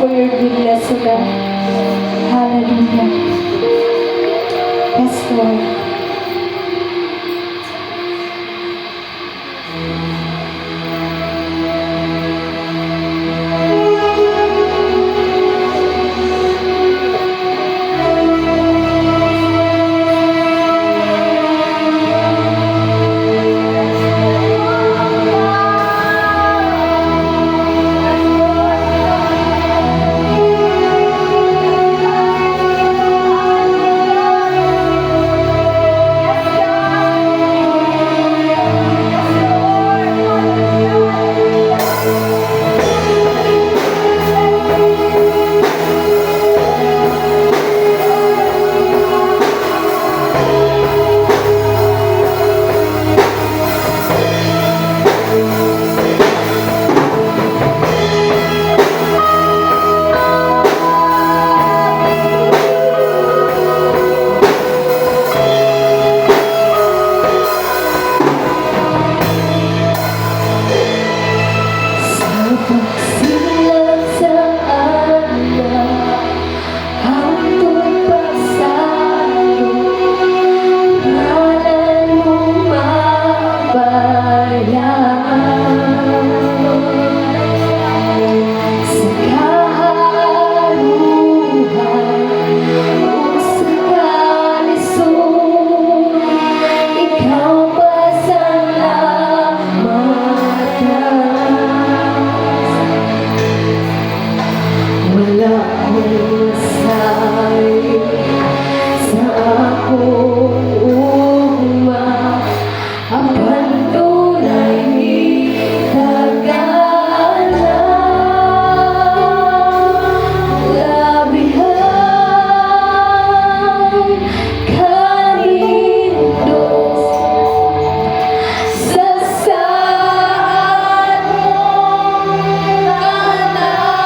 for your goodness, O God. Hallelujah. Yes, Lord. Sa pagsilang sa anak, hangtod pagsayo, ngalan mo mabayaan. Sa kaharuhan ug sa kalisod, ikaw pasalamatan. Wala akong masabi sa akong ugma, apan dunay mitagana. Labi ang kanindot sa saad mo kanako.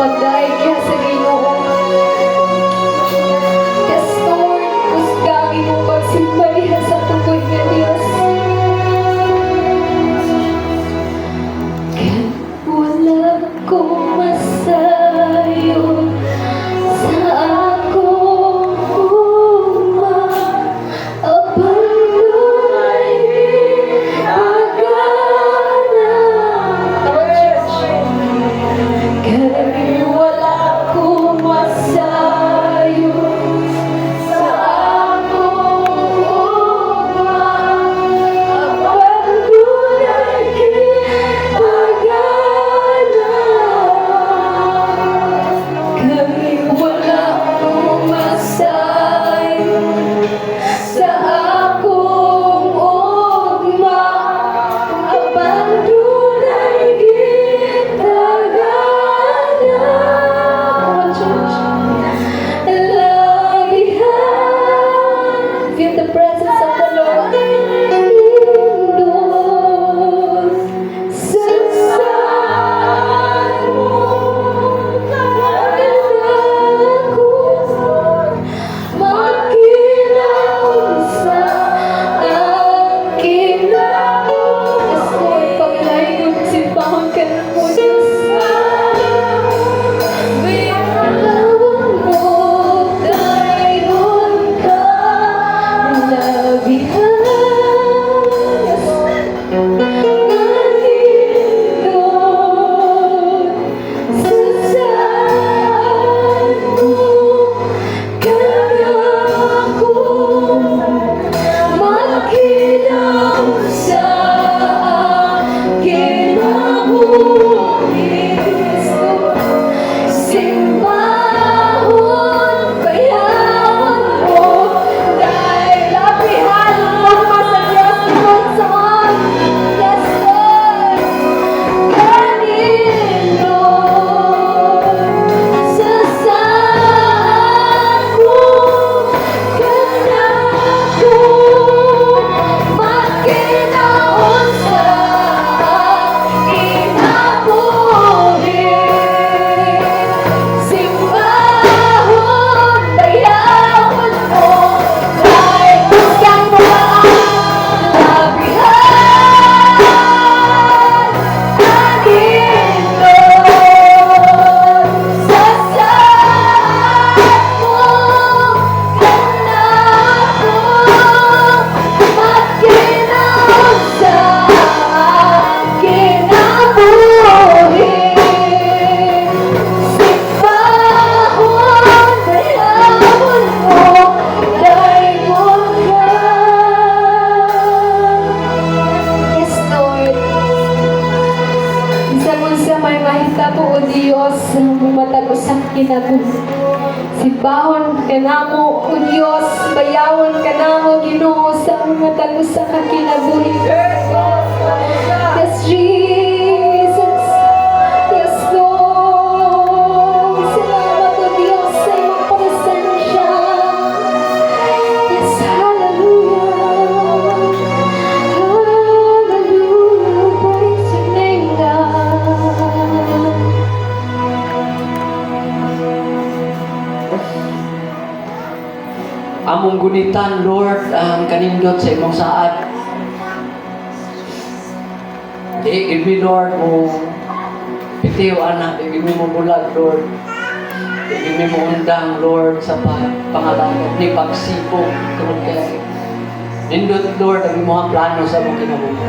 Pagdayeg diha sa Ginoo. Yes, Lord, kusga ang imong pagsimba diha sa tukoy nga Dios. Kay wala ko masayo sa akong ugma, apan dunay gitagana. Come on, church. Kay wala ko masayo sa akong ugma, apan dunay gitagana. Kay wala ko masayo sa akong ugma, apan dunay gitagana. Come on, church. Labihan. Feel the presence of the Lord. Nindot sa saad mo kanako, makinaunsa ang kinabuhi. Yes, Lord, pangalayon, simbahon ka namo, Diyos. Bayawon mo, dayon ka, labihan. Yes. Nindot sa saad mo kanako, makinaunsa ang kinabuhi. Simbahon, bayawon mo, dahil labihan mo pa sa Diyos kung saan. Yes, Lord. Kanindot sa saad mo kanako, makinaunsa ang kinabuhi. Simbahon, bayawon mo, dahil husgan mo ang labihan. Kanindot sa saad mo kanako, makinaunsa ang kinabuhi. Simbahon, bayawon mo, dayon ka. Yes, Lord. Bisan unsa may mahitabo, O Dios, sa matag usang kinabuhi, simbahon ka namo, O Dios, bayawon ka namo, Ginoo, sa matag usa ka kinabuhi. Yes, Jesus. Yes, Lord. Salamat, O Dios, sa imong presensya. Yes, hallelujah. Hallelujah. Praise your name, God. Among gunitan, Lord, ang kanindot sa imong saad. Di imi, Lord, mo pitiw ana, di imi mo bulag, Lord. Di imi mo undang, Lord, sa pangalagad ni pagsipog tungod kay nindot, Lord, ang imong plano sa among kinabuhi.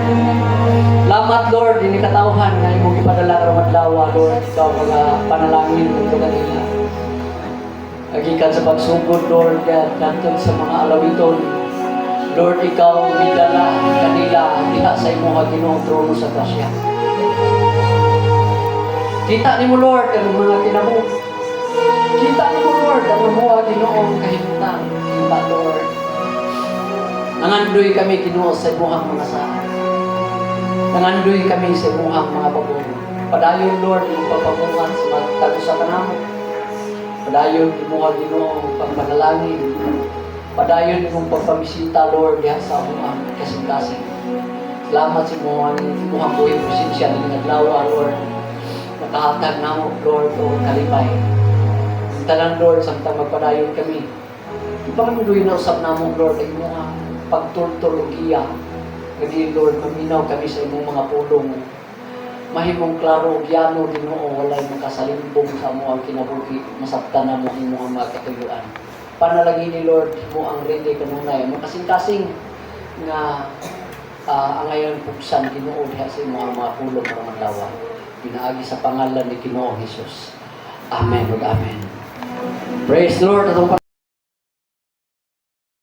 Salamat, Lord, ini katawhan nga imong gipadala karong adlaw, Lord, ikaw mga panalangin dito kanila. Agikan sa pagsugod, Lord, God, nantod sa mga alawiton. Lord, ikaw midala kanila diha sa imong Ginoong trono sa grasya. Kita nimo, Lord, ang mga kinabuhi. Kita nimo, Lord, ang mga Ginoong kahimtang. Kita, Lord. Nangandoy kami, Ginoo, sa imong mga saad. Nangandoy kami sa imong mga pabor. Padayon, Lord, imong pagpamungan sa matag usa kanamo. Padayon imong Ginoong pagpanalangin. Padayon imong pagpamisita, Lord, diha sa among kasing-kasing. Salamat sa imong buhi presensya ning adlaw, Lord. Makahatag namo, Lord, og kalipay. Tanan, Lord, samtang magpadayon kami. Ipanganduy na usab namo, Lord, ang imong pagtultol ug giya. Ngadi, Lord, maminaw kami sa imong mga pulong. Mahimong klaro ug yano, Ginoo, walay makasalimbong sa among kinabuhi, masabtan namo ang imong mga katuyuan. Panalangin ni Lord mo ang ready kanunay, makasing-kasing nga angayan pugsan, Ginoo, diha sa imong mga pulong karong adlaw. Pinaagi sa pangalan ni Ginoong Hesus. Amen ug amen. Praise the Lord. Atong